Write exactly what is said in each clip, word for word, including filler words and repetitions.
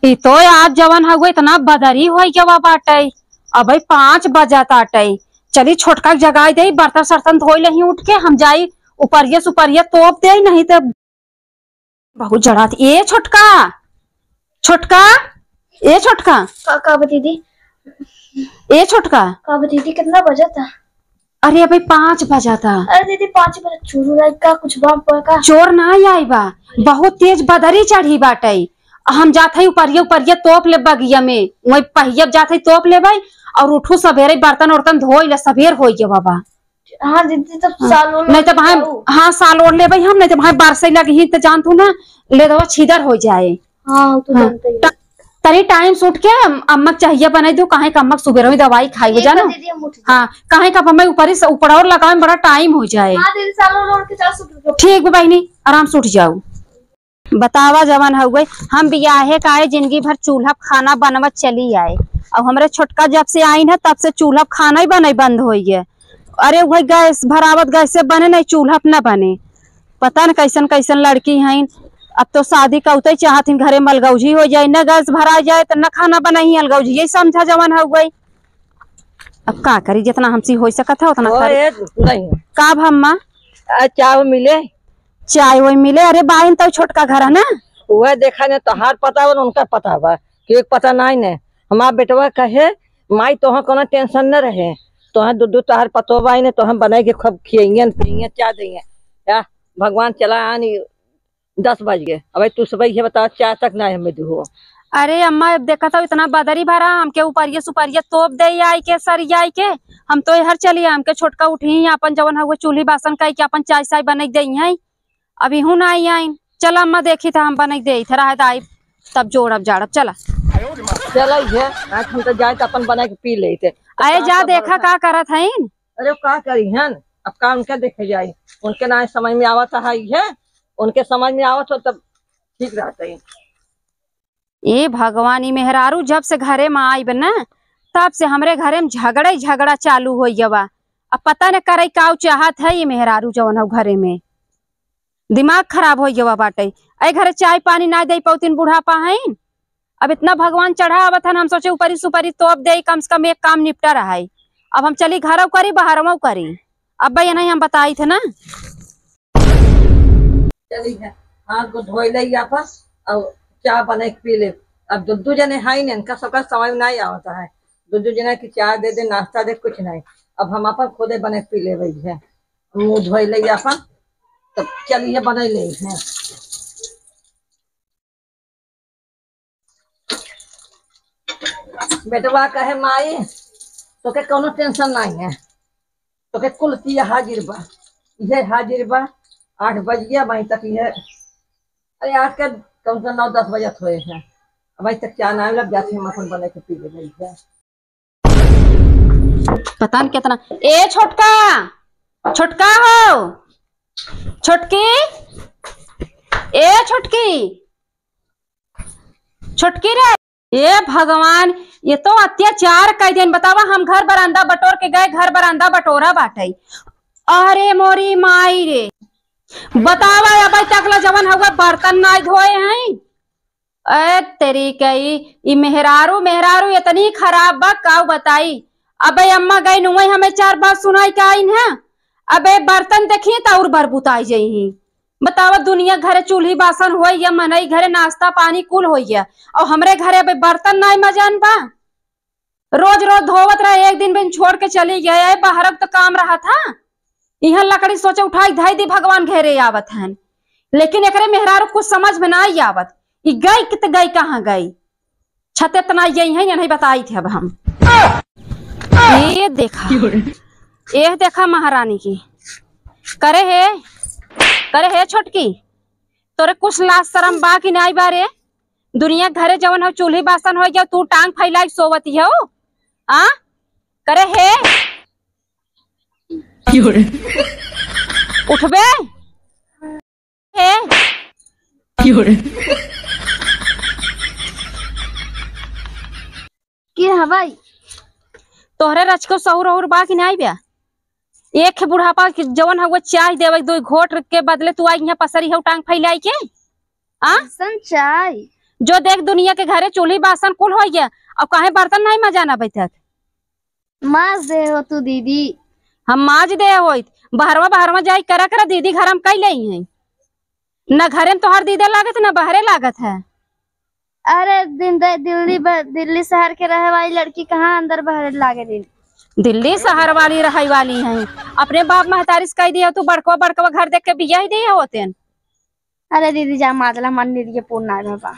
ई तो आज जवन हउए इतना बदरी होइ गवा बाटइ। अबइ पाँच बजत आटइ। चली छोटका के जगाइ देई, बर्तन सर्तन धोइ लेही उठ के, हम जाई उपरिया सुपरिया तोप देई, नहीं त बहुत जड़ात। ए छोटका, छोटका, ए छोटका। का, का बा दीदी? ए छोटका। का बा दीदी, कितना बजत है? अरे अबे पाँच बजत है। अरे दीदी, पाँच बजे चोर उर आई का, कुछ बम पड़ का? चोर ना आई बा, बहुत तेज बदरी चढ़ी बाटइ। हम जात हई उपरिया, उपरिया तोप ले बगिया में, वही पहिया जात हई तोप लेबइ। और उठू सबेरे बर्तन उर्तन धोइ ले, सबेर होइ गवा बा। हाँ दीदी, तब हाँ। साल ओल नहीं तो भाई, जाऊ। हाँ, साल ओढ़ लेबइ हम, नहीं तो भाई बरसइ लगी ही तो जानतू ना, ले दवा छीदर होइ जाए। हाँ, तू हाँ। जानते ही। त-, तनी टाइम से उठ के अम-, अम्मा के चाहिए बनाई दो, काहे कि अम्मा के सुबेरे में दवाई खाई हो ठीक बा जाना। दीदी, हम उठ जाए। हाँ, काहे कि अब हमें ऊपर ही स-, ऊपर और लगावे में बड़ा टाइम हो जाए। हाँ दीदी, साल ओल ओढ़ के चल सुबेरे। ठीक बा बहिनी, आराम से उठ जाऊ। बतावा जवन हउए, हम बियाहे का आए, जिंदगी भर चूल्हा प खाना बनवत चली आए। अब हमरे छोटका जब से आइन है, तब से चूल्हा प खाना ही बनइ बंद होइ गए। अरे वही गैस भरावत, गैस से बने, नहीं चूल्हा प न बने। पता न कैसन कैसन लड़की हइन। अब तो शादी कउतइ चाहत हिन, घरे में अलगौजी होइ जाए, न गैस भराइ जाए त न खाना बनइहीं, अलगौजी यही समझा जवन हउए। अब का करी, जितना हमसे होइ सकत है उतना ओ, करी। ए, नहीं। का भम्मा? आ, चाय मिले? चाय वही मिले। अरे बाइन तो छोटका घर है ना? वह देखा न, तोहार पता बा, उनका पता बा, कि एक पता नहीं न। हमार बेटवा कहे, "माई, तोहा कोनो टेंशन न रहे, तोहा दू दू तोहार पतो बाइन, तोहा बनाई के खूब खियइयन, पियइयन, चाय दइयन।" या, भगवान चला आन, दस बज गए। अब तू सब ये बता, चाय तक ना हमें दुहो। अरे अम्मा, अब देखत हो इतना बदरी भरा, हमके उपरिया सुपरिया तोप दे आई के, सरिया आई के। हम तो एहर चली, हमके छोटका उठी, अपन जवन हउए चूल्ही बासन कई के अपन चाय साय बनई दे हैं। अब इहू ना आई आइन। चल अम्मा, देखी था हम बनई दे थे, रहे दाई, तब जोड़ब जाड़ब। चला। चल ये, आज हम तो जाए तो अपन बना के पी लेते। अरे जा देखा का करत हईन। अरे का करी हन, अब का उनके देखे जाई, उनके ना समझ में आवत है ये। उनके समझ में आवत हो तब ठीक रहत है। ए भगवान, ई मेहरारू जब से घरे में आइब न, तब से हमरे घरे में झगड़ा ही झगड़ा चालू होइ गवा। अब पता न करे काऊ चाहत है ई मेहरारू जवन हौ घरे में। दिमाग खराब होइ गवा बाटे। ए घरे चाय पानी ना दे पौतिन बुढ़ापा हईन। अब इतना भगवान चढ़ा आवत हन, हम सोचे ऊपरी सुपरी तोप दे, कम से कम एक काम निपटा रहा है। अब हम चली घरौ करी, बाहरौ करी। अब भैया नहीं हम बताई थे ना। चली है, हाथ को धोई ले आपस और चाय बना के पी ले। अब दो दो जने हैं ना, इनका सबका समझ में नहीं आवता है। दो दो जने की चाय दे दे, नाश्ता दे, कुछ नहीं। अब हम अपन खुदे बना के पी ले रही है, मुंह धोई ले अपन, तब चलिए बना ले हैं। बेटवा कहे, "माई, तोके कौनो टेंशन नहीं है, तोके कुल पिया हाजिर बा, ये हाजिर बा।" आठ बज गया, अबहीं तक ये, अरे, आठ के कम से कम नौ दस बजत होए हैं, अबहीं तक चाय ना मिला, जाते हम अपन बना के पी ले रही है। पता न कितना। ए छोटका, छोटका हो, छोटकी, ए छोटकी, छोटकी रे। ए भगवान, ये तो अत्याचार कई दिन। बतावा, हम घर बरामदा बटोर के गए, घर बरामदा बटोरा बाटे। अरे मोरी माई रे, बतावा, अबे तक ला जवन हउआ बर्तन नाई धोए हैं। ए तेरी के ई, ई मेहरारू, मेहरारू इतनी खराब बा, काऊ बताई। अबे अम्मा गई नुई हमें चार बात सुनाई के आइन है। अबे बर्तन देखी त और बरबुताई जइहीं। बतावा, दुनिया घरे चूल्ही बासन होई या मनई घरे नाश्ता पानी कुल होई या, और हमरे घरे अबे बर्तन नाई मजान बा। रोज रोज धोवत रहे, एक दिन बिन छोड़ के चली गए। ए बाहर तो काम रहा था, इहाँ लकड़ी सोचे उठाई धाई दी, भगवान घेरे आवत हन। लेकिन एकरे मेहरारू कुछ समझ में नाई आवत, ई गई कि त गई कहाँ गई। छते तना यही है, नहीं बताई थे अब हम। ये देखा, ये देखा महारानी की। करे हे, करे हे छोटकी, तोरे कुछ लाज शरम बा कि नाई बा रे? दुनिया घरे जवन हो चूल्ही बासन हो गया, तू टांग फैलाई सोवती हो। आ? करे हे? उठबे? हे? के हवाई? तोहरे रचको सहूर अहूर बा कि नाई बा? एक बुढ़ापा के जवन हउआ चाय देवे, दो घोट के बदले तू आई यहाँ पसरी हउ टांग फैलाई के। आ? अइसन चाय? जो देख दुनिया के घरे चूल्ही बासन कुल होइ गया, अब काहे बर्तन नहीं मजाना बैठत? माज दे हो तू दीदी। हम माज दे होइत, बहरवा बहरवा जाई करा करा दीदी घर हम कई लेई हैं। न घरे में तोहार दीदे लागत, न बहरे लागत है। अरे दिन दे दिल्ली ब-, दिल्ली शहर के रहे वाली लड़की कहाँ अंदर बहरे लागे दिन। दिल्ली शहर वाली रहे वाली हैं, अपने बाप महतारी से कह दिया तू बड़कवा बड़कवा घर देख के बियाह ही दिए होते हैं। अरे दीदी जा माजला मन निरिये पूर्ण ना बाबा।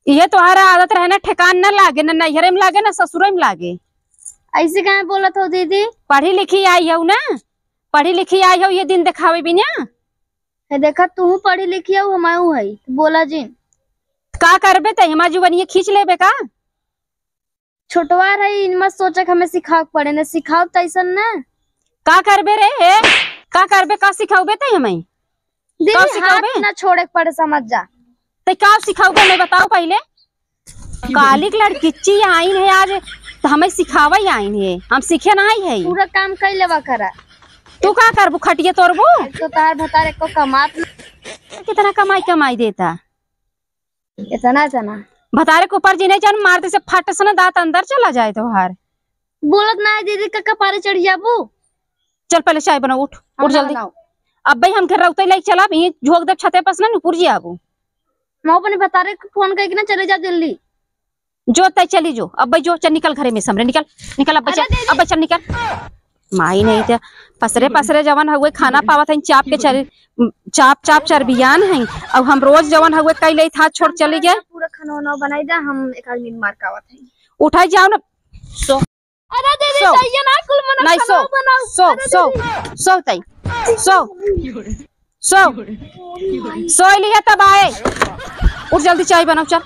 ये तोहरा आदत रहे ना, ठेकान न लागे, न नैहरे में लागे, न ससुरे में लागे। ऐसे काहे बोलत हो दीदी? पढ़ी लिखी आई हो ना, पढ़ी लिखी आई हो, ये दिन देखावे बिना। है देखा, तू पढ़ी लिखी हो, हम है, बोला जिन। का करबे तै, हमार जुबनिया खींच लेबे का? छोटवा रही, इन मत सोचे कि हमें सिखावे के पड़े, न सिखाओ तैसन न। का करबे रे, हे? का करबे, का सिखाउबे तै हमें? दीदी, का सिखाउबे? हाथ ना छोड़े के पड़े, समझ जा। तै का सिखाउबे, मैं बताओ पहले। कालिक लड़किच्ची आइन है आज, तो हमें सिखावे आइन है, हम सीखे ना आई है। पूरा काम कर लेवा करा। तू का करबू, खटिया तोड़बू? एक तो तार भतार एको कमात न। कितना कमाई, कमाई देता? इतना, इतना। भतारे के ऊपर जिने जन मारते से फट से ना दांत अंदर चला जाए तोहार। बोलत ना है दीदी, का कपारे चढ़ जाबू। चल पहले चाय बनाओ, उठ, हम उठ ना जल्दी। बनाओ। अब भाई हम घर रौते लेके चला, ये झोंक दे छते पर से ना ऊपर जी आबू। मैं अपने भतारे के फोन करके ना चले जा जल्दी। जो तय चली जो, अब भाई जो, चल निकल घरे में से हमरे, निकल, निकल अब भाई अरे चल, दीदी। अब भाई चल निकल। माई नहीं थे, पसरे पसरे जवन हुए खाना पावत हैं, चाप के चर-, चाप चाप चरबियान हैं। अब हम रोज जवन हुए कई लेत हाथ छोड़ चली गए। पूरा खाना वाना बनाई दे, हम एक आदमी मार के आवत हैं। उठाई जाओ ना। सो। अरे दीदी, सो। चाहिए ना, कुल मना नहीं, खाना सो। बनाओ। सो, अरे सो। दीदी। सो तई। सो। सो। सो लिया तब आए। उठ जल्दी, चाय बनाओ, चल।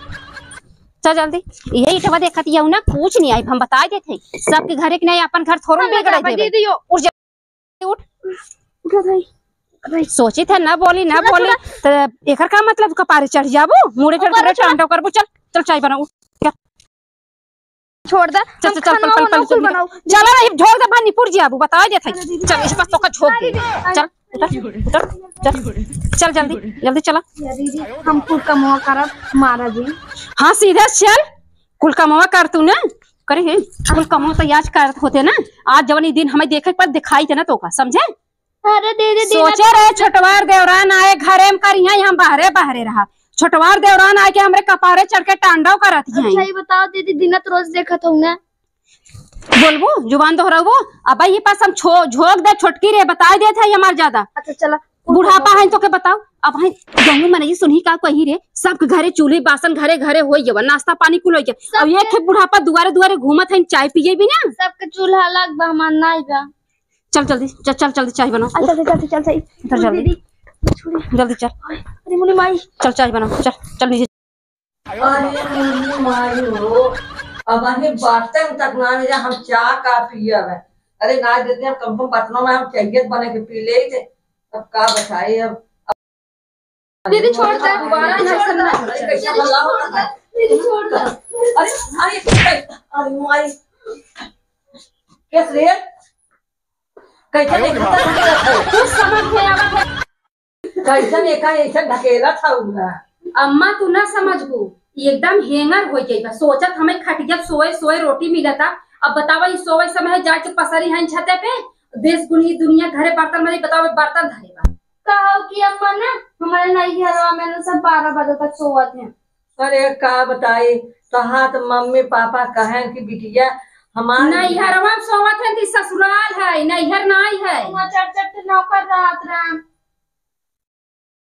चल जल्दी। यही इटवा देखत यहू ना, कुछ नहीं आई, हम बताई देते हैं। सबके घरे के नहीं, अपन घर थोड़ो हम बिगड़ाई बताबा देबे। दीदी, यो। उठ जल्दी, उठ। उठा भाई। भाई। सोची था ना बोली, ना छोड़ा, बोली। छोड़ा। तो एकर का मतलब, कपारे चढ़ जाबू, मुड़े चढ़ ऊपर के उठा। टांडव करबू। चल, चल चाय बनाओ, उठ। चल। छोड़ दे, चल, हम चल, चल, खाना पल, पल, वाना पल, कुल चल, बनाओ। चल, अरे, झोंक दे, भाई, निपुर जी आबू, बताओ जे थे। अरे, दीदी। चल, इस पर तो का झोंक दे। अरे, चल, दीदी। उतर, उतर, चल, चल, जल्दी, चला। अरे, दीदी, हम कुल कमवा करब, मारा जी। हाँ, सीधा चल, कुल कमवा कर तू ना। करे हे, कुल कमवा तो आज करत होते ना। आज जवन ई दिन हमें देखे पर दिखाई थे ना तो का, समझे? अरे दीदी, दीदी, सोचे रहे छोटवार देवरान आए घरे में करिया, हम बहरे बहरे रहा। छोटवार देवरान आए के हमरे कपारे चढ़ के टांडव करत अच्छा, हैं। ये बताओ दीदी, दिनत रोज देखत हूँ ना। बोलबू, जुबान दोहराबू। अब ये पास हम छो-, झोंक दे छोटकी रे, बताई देत है हमार ज्यादा। अच्छा, चला। बुढ़ापा है तो के बताओ। अब है गाँव में नहीं सुनही का कही रे, सबके घरे चूल्ही बासन घरे घरे होई गवा, नाश्ता पानी कुल होई गवा। अब सबके एक ठे बुढ़ापा दुआरे दुआरे घूमत है, चाय पिए भी ना। सबके चूल्हा अलग बा, हमार नाई बा। चल जल्दी, चल, चल जल्दी चाय बनाओ। अच्छा, चल, चल, चल, चल। इधर जल्दी। दीदी, छोड़ी। जल्दी चल। अरे मुनी माई। चल चाय बनाओ, चल, चल नीचे। अरे मुनी माई हो, अब अहे बर्तन तक ना ले जा, हम चाय का पियब है। अरे ना देते हैं, कम से कम बर्तनों में हम चाहिए बने के पी ले थे। अब का बताए अब। दीदी, छोड़ दे, दोबारा ना करना। अरे, कैसे हल्ला होता है? दीदी, छोड़ दे। अरे, अरे, अरे, माई। कैसे रे? कैसे देखा था? कुछ समझ में आवत है। कैसे देखा, ऐसे ढकेला था उनका। अम्मा, तू ना समझबू, एकदम हेंगर हो गई बा। सोचत हमें खटिया सोए, सोए रोटी मिलता। अब बतावा, ई सोए समय जाके पसरी हैं छते पे, देश दुनिया, दुनिया घरे बर्तन माजे, बतावा, बर्तन धरे बा। कहो कि अम्मा ना, हमारे नैहरवा में ना सब बारह बजे तक सोवत हैं। अरे का बताई, तोहार तो मम्मी पापा कहें कि बिटिया हमार नैहरवा में सोवत हैं कि ससुराल है, नैहर नाई है। वहाँ चढ़ चढ़ के नौकर रहत रहन।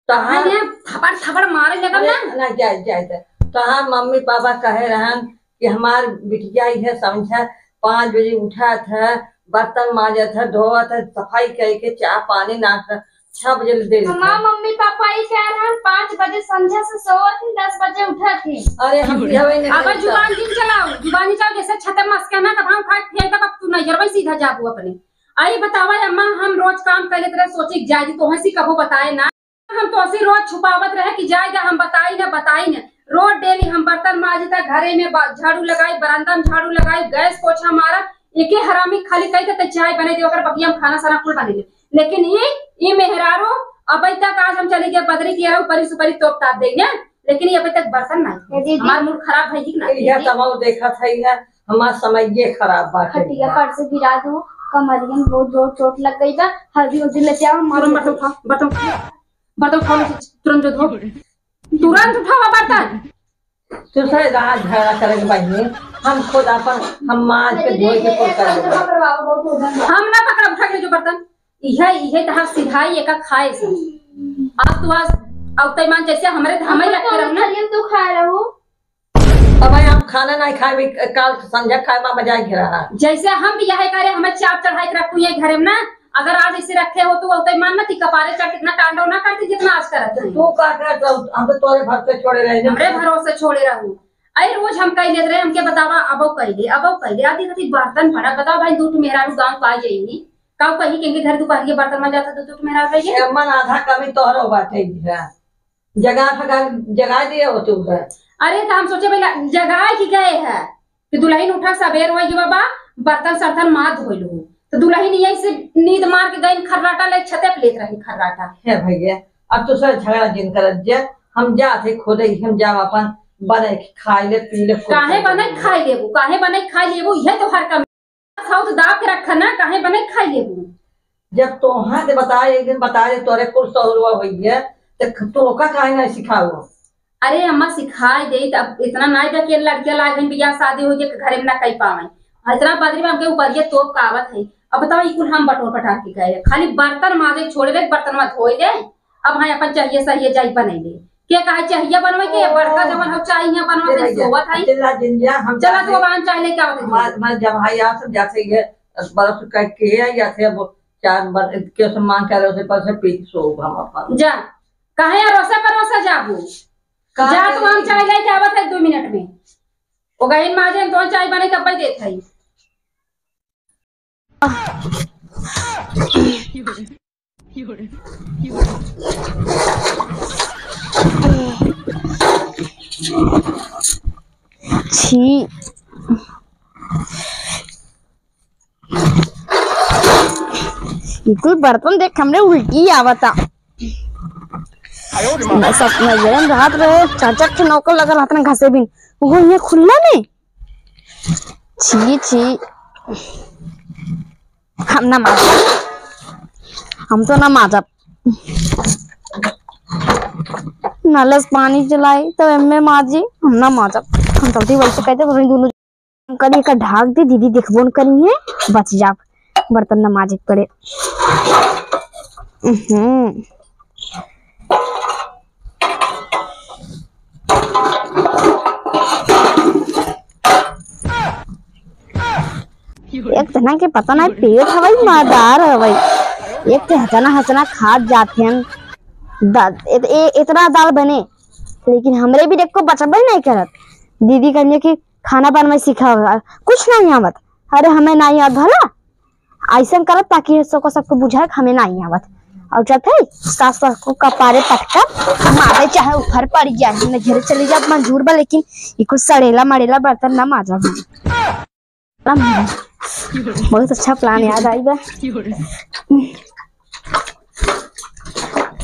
तोहार अरे थपड़ थपड़ मारे लगब अरे ना। ना, जाए, जाए, जाए। तोहार मम्मी पापा कहे रहन कि हमार बिटिया इहे समझा, पाँच बजे उठत है, बर्तन माजत है, धोवत है, सफाई करके चाय पानी नाश्ता छह बजे ले देत हमार है। मम्मी पापा ई कह रहे हैं, पाँच बजे संझा से सोवत ही, दस बजे उठत ही। अरे हम बियाह नहीं अब करता। जुबान जिन चलाओ, जुबानी चलाओ, जैसे छते मस्के ना, तब हम फाट फेंक देब, अब तू नैहरवा सीधा जाबू अपने। आई बतावा अम्मा, हम रोज काम कर लेते रहे, सोची जाए जी, तोहे सी कबो बताए ना। हम तोसी रोज छुपावत रहे कि जाए जा, हम बताई ना, बताई ना। रोज डेली हम बर्तन माजिता, घरे में बा-, झाड़ू लगाई, बरामदा में झाड़ू लगाई, गैस पोछा मारा, एके हरामी खाली कही त चाय बने दे, ओकर बगिया में खाना साना कुल बने दे। लेकिन ई, ई मेहरारू अबे तक आज हम चली गए बदरी की यार ऊपरी सुपरी तोप ताप दे ने। लेकिन ये अभी तक बर्तन ना। ए दीदी। हमार मूड खराब है कि ना? यह दीदी। तमाम देखत है, यह हमार समय ये खराब बाटे। खटिया पर से गिरा दू, कमरिया में बहुत जोर चोट लग गई बा, हल्दी उल्दी लेते आओ, मार तुरंत बर्तन उठाओ, बर्तन उठाओ, बर्तन उठाओ, तुरंत जो धो, तुरंत उठाओ बर्तन। तू से रात झगड़ा करे के बहिनी, हम खुद अपन, हम माज के धोए के कुल कर लेबे। हम ना पकड़ा उठा के जो बर्तन, इहे, इहे तहार सिधाई एका खाए से। आज तू आज अउते मान जैसे हमरे धामे रखे रहू ना। तू खाए रहू। अब भाई हम खाना नहीं खाए, काल संझा खाए, मामा जाए के रहा। जैसे हम भी यही करे, हमें चाप चढ़ाई के रखू ये घरे में ना, अगर आज ऐसे रखे हो तो उतई मान ना कि कपारे चढ़ के इतना तांडव ना करती जितना आज करत है। तू का कर, तो हम तो तोरे भरोसे छोड़े रहे ना। हमरे भरोसे छोड़े रहू। अरे रोज हम कह लेत रहे, हमके बतावा, अबो कह ले, अबो कह ले। आधी राती बर्तन पड़ा, बताओ भाई, दू ठो मेहरारू गाँव का जाइनी, काऊ कही के इनके घर दोपहरिया बर्तन में जाता तो दू ठो मेहरारू रहिए। ए, मन आधा कमी तोहरो बाटे है। जगा फगा, जगा दिए हो तू है। अरे तो हम सोचे भैया जगाए की गए है कि दुल्हन उठा सबेर होई कि बाबा बर्तन सर्तन मार धोई लो। तो दुल्हन यही से नींद मार के गई खर्राटा ले छते पे लेत रही खर्राटा। हे भैया, अब तो सर झगड़ा जिन करत जे, हम जात है खुदे ही, हम जाओ अपन बने के खाई ले, पी ले, खूब काहे खाई बने ले। खाई लेबू, काहे बने खाई लेबू, यह तो हर कम खाओ तो दाब के रखा ना, काहे बने खाई लेबू। जब तोहा के बताए, एक दिन बताए तोरे कुल सहुरवा होई है, तो तोका काहे नहीं सिखाओ? अरे अम्मा सिखाए दे, तब इतना नाई बा कि लड़कियां लाग गई, बियाह शादी हो गया, घरे में ना कई पावे। इतना बदरी में हमके ऊपर ये तोप का आवत है। अब बताओ, ई कुल हम बटोर पटार के गए, खाली बर्तन माजे छोड़े दे, बर्तन में धोए दे। अब हाँ अपन चाहिए सहिए जाई बने ले। के कहे चाहिए बनवे के, बड़का जवन हो चाहिए बनवे के, सोवत है। चला जिन जा, हम चला जाते तू अब हम चाय लेके आवत है। मार, मार जब भाई आप सब जाते ही है, बरस करके है, या थे वो चार बर-, के से मांग करे, उसे पर से पीछे सो हम अपन। जा, काहे अरोसा परोसा जाबू? का जा, करी? तू हम चाय लेके आवत है दो मिनट में। ओ गहिन माजे, हम तो चाय बने के अब्बे देत है। छी, ई कुल बर्तन देख हमरे उल्टी आवता। मैं सब नजरन रात रहे, चार चार ठे नौकर लगल रहत ना घसे बिन, वो ये खुल्ला में। छी, छी, हम ना माजब, हम तो ना माजब। नलस पानी चलाई तो एमे माजी, हम ना माजब। हम जल्दी वैसे कहते, वही दोनों हम कल एकर ढाक दे, दीदी देखबो न करी है, बच जाब बर्तन न माजे के पड़े। हम्म। एक जना के पता नहीं पेट हवाई, मादार हवाई। एक तो हचना हचना खात जात हैं। दा-, इत-, ए-, इतना दाल बने, लेकिन हमरे भी देखो बचबे नहीं करत। दीदी कहने की खाना बनवे सीखा होगा, कुछ नहीं आवत। अरे हमें नहीं आवत भला, ऐसन करत ताकि सबको, सबको बुझाए कि हमें नहीं आवत। और चलते सास, सास को कपारे पटकब मारे चाहे ऊपर पड़ जाए, मैं घर चली जाब मंजूर बा, लेकिन ये कुछ सड़ेला मड़ेला बर्तन ना माजब हम। बहुत अच्छा plan याद आई बा।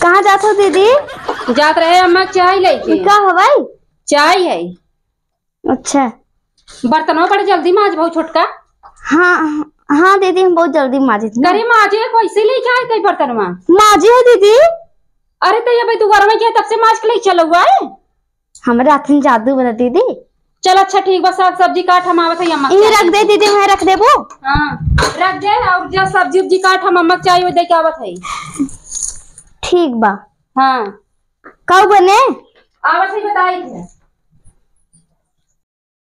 कहाँ जात हो दीदी? जात रहे अम्मा चाय लेके। ई का हवाई? चाय है। अच्छा। बर्तनवा बड़े जल्दी माज बहु छोटका। हाँ, हाँ दीदी, हम बहुत जल्दी माजित ना। करे माजे, कैसे लेके आए थे बर्तनवा? माजे हो दीदी। अरे तो ये भाई दुआर में क्या तब से माज के ले चला हुआ है? हमरे हाथ में जादू बना दीदी। चल अच्छा ठीक बा, साग सब्जी काट हम आवत है अम्मा के ई चाय रख दे दे। दीदी, वहाँ रख देबो। हाँ, रख दे और जा सब्जी उब्जी काट हम अम्मा के चाय वो दे के आवत है। ठीक बा। हाँ। कब बने? आवत है बताई थे।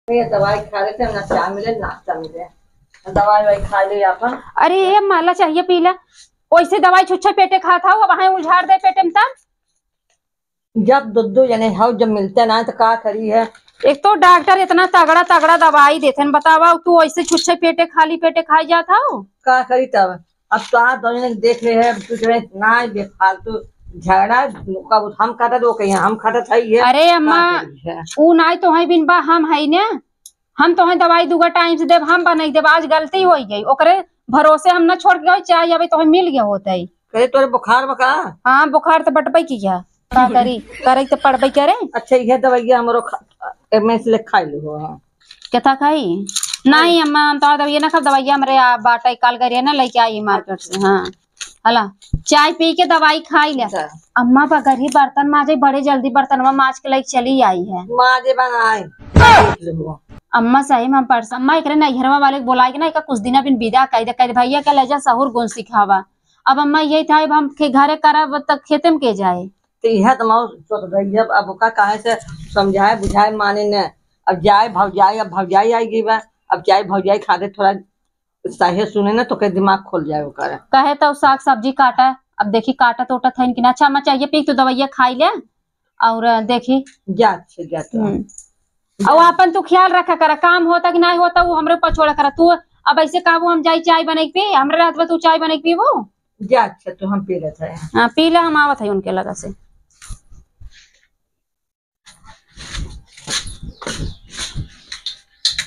ये दवाई खा लेते हैं, ना चाय मिले, नाश्ता मिले। दवाई वाई खा ले अपन। अरे ये माला चाहिए पीला, वैसे दवाई छुच्छे पेटे खात हौ, अब वहाँ उझार दे पेटे में तब। जब दो दो जने हौ, जब मिलते ना तो का करी है? एक तो डॉक्टर इतना तगड़ा तगड़ा दवाई देते हैं, बतावा तू ऐसे छुच्छे पेटे खाली पेटे खाई जात हौ। का करी तब? अब तो आप दोनों ने देख ले है, तू जो है ना बेफालतू झगड़ा, कब हम काटत वो कहीं हम काटत है ये। अरे अम्मा, का करी है? ऊ नाई तो है बिन बा, हम है ना, हम तो है दवाई दूगा टाइम से देब, हम बनाई देब, आज गलती हो गई, ओकरे भरोसे हम ना छोड़ के गए, चाय अबे तो है मिल गया होता है। कहे तोरे बुखार बा का? हाँ, बुखार तो बटबे किया। का करी, करे तो पड़बे करे। अच्छा, इहे दवाइया हमरो खा, एमे से ले खा लो हो। हाँ। केथा खाई? नहीं अम्मा, हम तो दवाइया ना खाब, दवाइया हमरे आ बाटा काल करिए ना लेके आई मार्केट से। हाँ, हला, चाय पी के दवाई खाई ले। अच्छा। अम्मा बगरही बर्तन माजे, बड़े जल्दी बर्तनवा माज के लेके चली आई है। माजे बनाए, देख लेबो। अम्मा सही में हम परस-, अम्मा एकरे नैहरवा वाले के बोलाए के ना, एका कुछ दिना बिन विदा कई दे, कई दे, "भैया के ले जा, सहूर गुण सिखावा।" अब अम्मा यही था, अब हम खे-, घरे करब त खेते में के जाए? तो इहे तो मौत सोच रही है। अब, अब ओका काहे से समझाए, बुझाए, माने न। अब जाए भौजाई, अब भौजाई आई गई बा, अब जाए भौजाई खातिर थोड़ा सहे सुने न, तो के दिमाग खोल जाए ओकर। कहे तो साग सब्जी काटा, अब देखी काटत ओटत है कि ना। अच्छा, अम्मा चाहिए पी, तू दवाइया खाई ले और देखी। जा, अच्छा, जा तो। हम्म। जा। और अपन तू ख्याल रखा करा, काम होता कि नहीं होता, वो हमरे ऊपर छोड़ा करा। तू अब ऐसे कहबो, "हम जाई चाय बने के पी," हमरे रहत बा तू चाय बने के पीबो? जा, अच्छा, तो हम पी लेते हैं। हाँ, पी ले, हम आवत है उनके लगा से।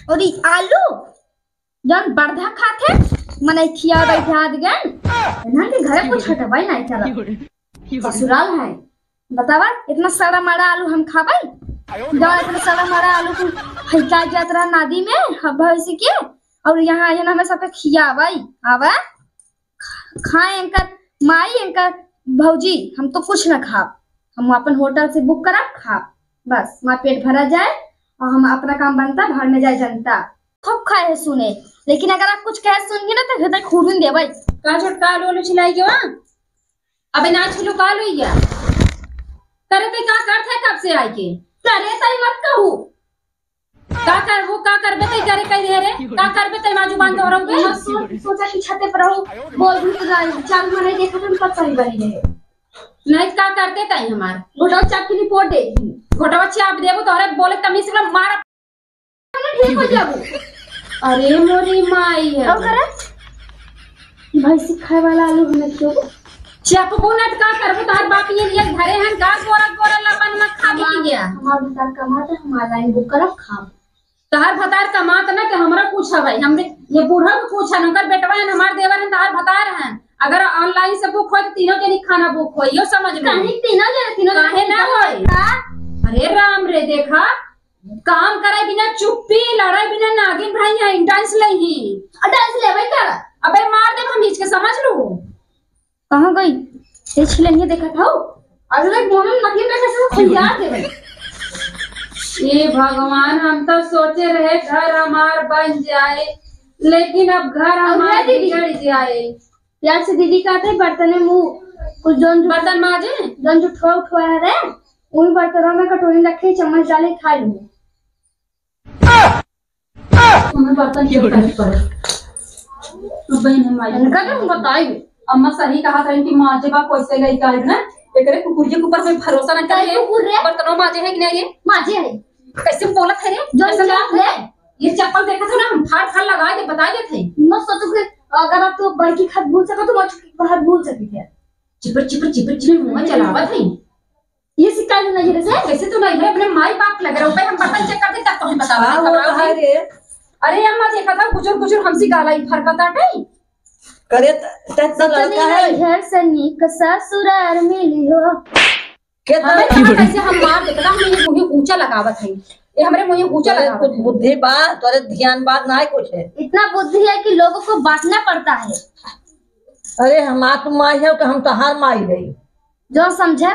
और ई आलू जौन बर्धा खात है, मनई खिया बैठा दिगन। इन्हन के घरे कुछ हटबाई नहीं चला। ससुराल है, बतावा, इतना सड़ा मड़ा आलू हम खाबै? जौन इतना सड़ा मड़ा आलू को फेंका जात रहा नदी में, हम भैंसी के, और यहाँ आइहन हमें सबके खियाबै। आवा, खाए इनकर माई, इनकर भौजी, हम तो कुछ ना खाब। हम अपन होटल से बुक करब, खाब, बस हमार पेट भरा जाए और हम अपना काम बनता, घर में जाए जनता। खूब खाए है सुने, लेकिन अगर आप कुछ कहे सुन गए ना, तो हृदय खूबी देबै। का छोटका आलू, आलू छिलाई के वहाँ? अबे ना छिलू, का लोइया? करे ते का करत है कब से आइके? करे तई मत कहू। का करबू, का करबे तई करे कही दे रे? का करबे तई माँ जुबान दोहराऊ बे? मत सो-, सोचा कि छते पर रहू, बोल भी तो जाए, चालू में नहीं देखा तो पता नहीं बनी रहे। नहीं का करते तई हमार। घोटवा चाप के रिपोर्ट दे। घोटवा चाप देबो तोहरे बोले तमीज से मार। ठीक हो जाबू। अरे मोरी माई है। और करे? भैंसी खाए वाला आलू हमें क्यों? चपबो ना त का करबो, तोहर बाप ये लिए घरे हन का, गोरा गोरा लबन में खा भी गया। हमार भतार कमात है, हमार लाइन बुक करब, खाब। तोहर भतार कमात ना त हमरा पूछा भाई, हमरे ये बूढ़ा को पूछा, नौकर बेटवा है, हमार देवर है, तोहर भतार है। अगर ऑनलाइन से बुक होई त तीनों जनी खाना बुक होई, यो समझ में। नहीं, तीनों जने, तीनों जने काहे ना होई? का? अरे राम रे, देखा, काम करे बिना चुप्पी, लड़ाई बिना नागिन भाई है, डांस ले ही। आ, डांस लेबै कर। अबे मार दे हम हिच के, समझ लू। कहाँ गई? ये छिलनिया देखा था। अरे देख, मोहन नदी में कैसे खिया दे भाई। ए भगवान, हम तो सोचे रहे घर हमार बन जाए, लेकिन अब घर अब हमार है दीदी। बिगड़ जाए। प्यार से दीदी कहते बर्तन में मुँह कुछ जौन जो बर्तन माजे? जौन जो ठोआ उठवा है रे, उही बर्तनवा में कटोरी रखे, चम्मच डाले, खा लूँ। हमें बर्तन चेक करके पड़े। तो बहन हम आई इनका तो हम बताई। अम्मा सही कहा था कि माजे बा कैसे गई का है ना, एकरे कुकुरिया के ऊपर कोई भरोसा ना करे। काहे कुकुर रे? बर्तनों माजे है कि नहीं ये? माजे है। कैसे बोलत है रे? जो कैसे बोलत है? ये चप्पल देखा था ना, हम फाड़ फाड़ लगा दे, बता देते हैं। मत सोचो कि अगर आप तो बड़की खात भूल सको तो मत बाहर भूल सके क्या? चिपर चिपर चिपर चिपर मुंह चलावत है। ये सिक्का जो नहीं है से? कैसे तू नहीं है? अपने माई बाप लग रहे हो, हम बर्तन चेक करते तब तुम्हें बतावा। हाँ, वो तो है रे। अरे अम्मा, देखा था गुजर गुजर हमसे गाला ही फरकत आटे। करे त-, त-, त-, लड़का है। घर से नीक ससुरार मिली हो। के हमें तो कहा कैसे हम मार देते ना, हमें ये मुंह ऊंचा लगावत है। ये हमरे मुंह ऊंचा अरे, लगावत कुछ है। बुद्धि बा, तोरे ध्यान बात ना है कुछ है। इतना बुद्धि है कि लोगों को बांटना पड़ता है। अरे, हमार तू माई है कि हम तोहार माई है? जौन समझा।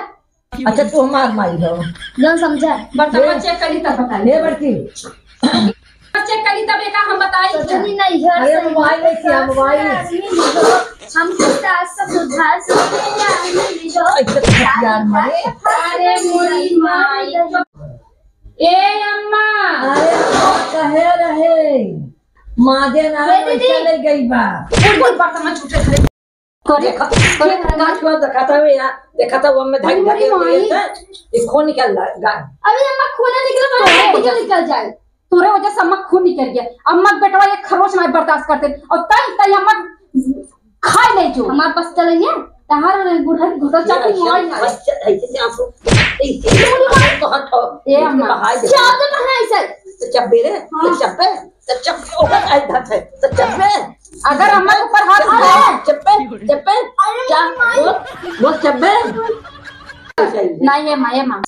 अच्छा, तू हमार माई हो। जौन समझा। बर्तन ए, चेक करी तब बताई। ए बड़की। चेक करी तब एका हम बताई। सोचनी नहीं है अरे, सही। मोबाइल लेके आ, मोबाइल। हमको सास ससुर घर से ले आने दो। ऐसे तो यार मारे। अरे मोरी माई। ए अम्मा। अरे, कहे रहे। माजे ना ए दीदी। चले गई बा। कुल कुल बर्तन में छूटे थे। करे, करे, करे, करे। का छुआ देखाता हुए यहाँ, देखाता हुआ में धक अरे धक माई। ये खून निकल रहा है, गा-। अरे अम्मा, खून निकल रहा है, तोरे निकल, निकल जाए। तोरे वजह से अम्मा खून निकल गया। अम्मा के बेटवा एक खरोच ना बर्दाश्त करते। और तई, तई अम्मा खाए नहीं जो। हमारे पास चलेंगे, तहार बूढ़ा की घोटा चाकू ये मोबाइल है। बस च-, ऐसे से आपको, ऐसे से तो हटो। ए अम्मा। बाहर देखो। क्या होता है ऐसे? तो चप्पे रे, हाँ। तो चप्पे, तो चप्पे, ओकर आई धत है, तो चप्पे। अगर अम्मा के ऊपर हाथ उठाया। चप्पे, चप्पे, अरे क्या? माई। बोल, बोल चप्पे। नहीं, ए माँ, ए माँ,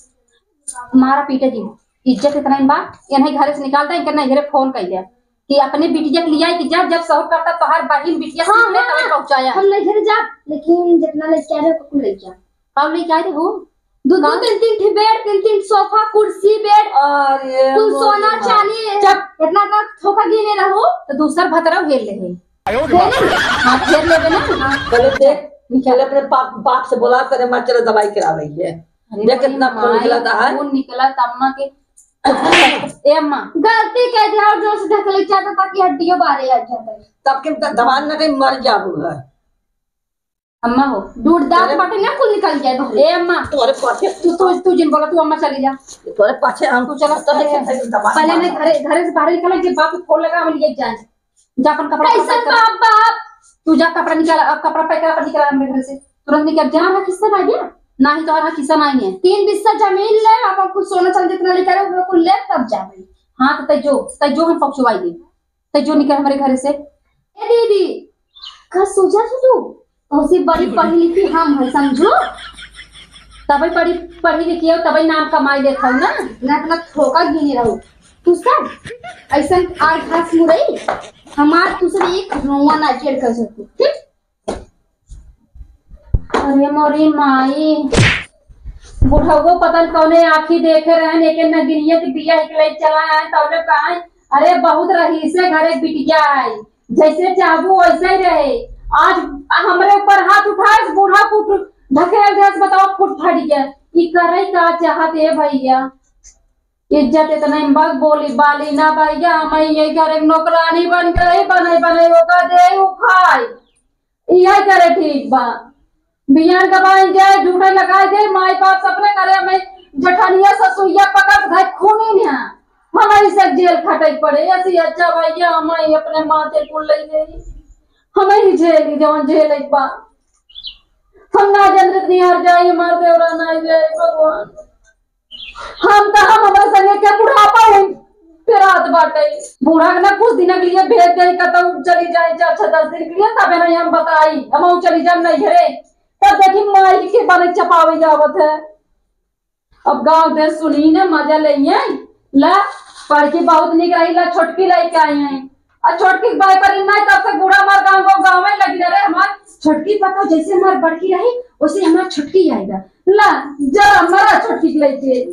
मारा पीटे जी, इज्जत इतना ही बा, इन्हें घरे से निकाल दे, इनके नहीं घरे फोन कर दे कि अपने बिटिया के लिया कि जा, जब सहूर करता तोहार बहिन बिटिया हाँ, सीख ले, हाँ, तबे पहुँचाया। हम नहीं घरे जा, लेकिन जितना लेके आ रहे हो, कुल लेके आ। कब लेके आए थे हो? दो, दो, कौन? तीन, तीन ठी बेड, तीन, तीन सोफा, कुर्सी, बेड, अरे कुल मोरे सोना, माँ। चांदी, जब इतना, इतना धोखा गिने रहो। तो दूसर भतरा घेर ले है। घेर ले? हाँ, घेर लेबे ना। हाँ। चलो देख, निकल। चलो अपने बाप, बाप से बोला करे, माँ चलो दवाई करावे है। अरे देख मोरी कितना खून माई, निकला था, है? खून निकला था अम्मा के। ए अम्मा। गलती कह दिया और जोर से ढकले चाहता ताकि हड्डियों बाहर आ जाता है। तब के द-, दवा न कहीं मर जाबू है। अम्मा हो, दूध दांत तोरे बाटे ना कुल निकल जाए बाहर। ए अम्मा, तोरे पाछे तू, तू, तू जिन बोला, तू अम्मा चली जा। तोरे पाछे हम तू चला, तोरे पहले, से दवा पहले मार। नहीं घरे, घरे से बाहर निकला, जे बाप को फोन लगा, हम लिए जाए। जा अपन कपड़ा कैसन पैक कर। बाप, बाप? तू जा कपड़ा निकाल, अब कपड़ा पैक कर, अपन निकल हमरे घर से। तुरंत निकल जा। हमारा किस्सा ना गया? ना ही तो हमारा किस्सा ना ही है। तीन बिस्सा जमीन ले, अपन कुछ सोना चांदी जितना लेकर है, वो कुल ले, तब जा भाई। हाँ, तो तै जो, तै जो हम पहुँचवाई दे। तै जो निकल हमरे घर से। ए दीदी, का सोचा तू तू? तोसे बड़ी पढ़ी लिखी हम है, समझो? तबे बड़ी पढ़ी लिखी हो, तबे नाम कमाई लेत हो ना। ना अपना थोका गिने रहो। तू सब ऐसन आग घास मुरई, हमार तू सब एक रोआ ना टेढ़ कर सकू, ठीक? अरे मोरी माई, बुढ़ऊ पता न कौने आँखी देखे रहन, एके नगिनिया के बिया एक ले चला आए, तौले कहा, अरे बहुत रहीसे घरे बिटिया आई, जैसे चाहबू वैसे ही रहे। आज हमरे ऊपर हाथ उठाए, बूढ़ा फुट ढकेल देस, बताओ फुट फट गया। ई करे का चाहत है भैया? इज्जत इतना बग बोली बाली ना भैया, हम ये घर एक नौकरानी बन गई, बने बने ओका दे उ खाए। इहे करे ठीक बा। बियान का बाइन जाए, झूठे लगाए दे, माई बाप सपने करे, हमें जठनिया ससुइया पकड़ के खूनी निया। हमारी से जेल खटे पड़े, ऐसी अच्छा भैया, हमारी अपने माथे कुल ले गई। हमें ही झेली, जौन झेले बा। हम ना जनत निहार जाए, हमार देवरा ना जाए, भगवान। हम तो, हम हमारे संगे के बुढ़ापा हुई पेरात बाटे। बूढ़ा के ना कुछ दिन के लिए भेज दे, कतौ चली जाए, चार छह दस दिन के लिए, तबे नहीं हम बताई, हम चली जाए नहीं घरे। तब देखी माई के बने चपावे जावत है। अब गाँव देश सुनी ना, मजा ले आई। ला, पढ़ के बहुत निक रही, ला, छोटकी लइके आई हैं। आ छोटकी के बाई पर नहीं, तब से बूढ़ा मार गाँव को गाँव में लगी रहे। हमार छोटकी पता जैसे हमार बड़की रही, वैसे हमार छोटकी आएगा। ला, जा, मरा छोटकी के लइके।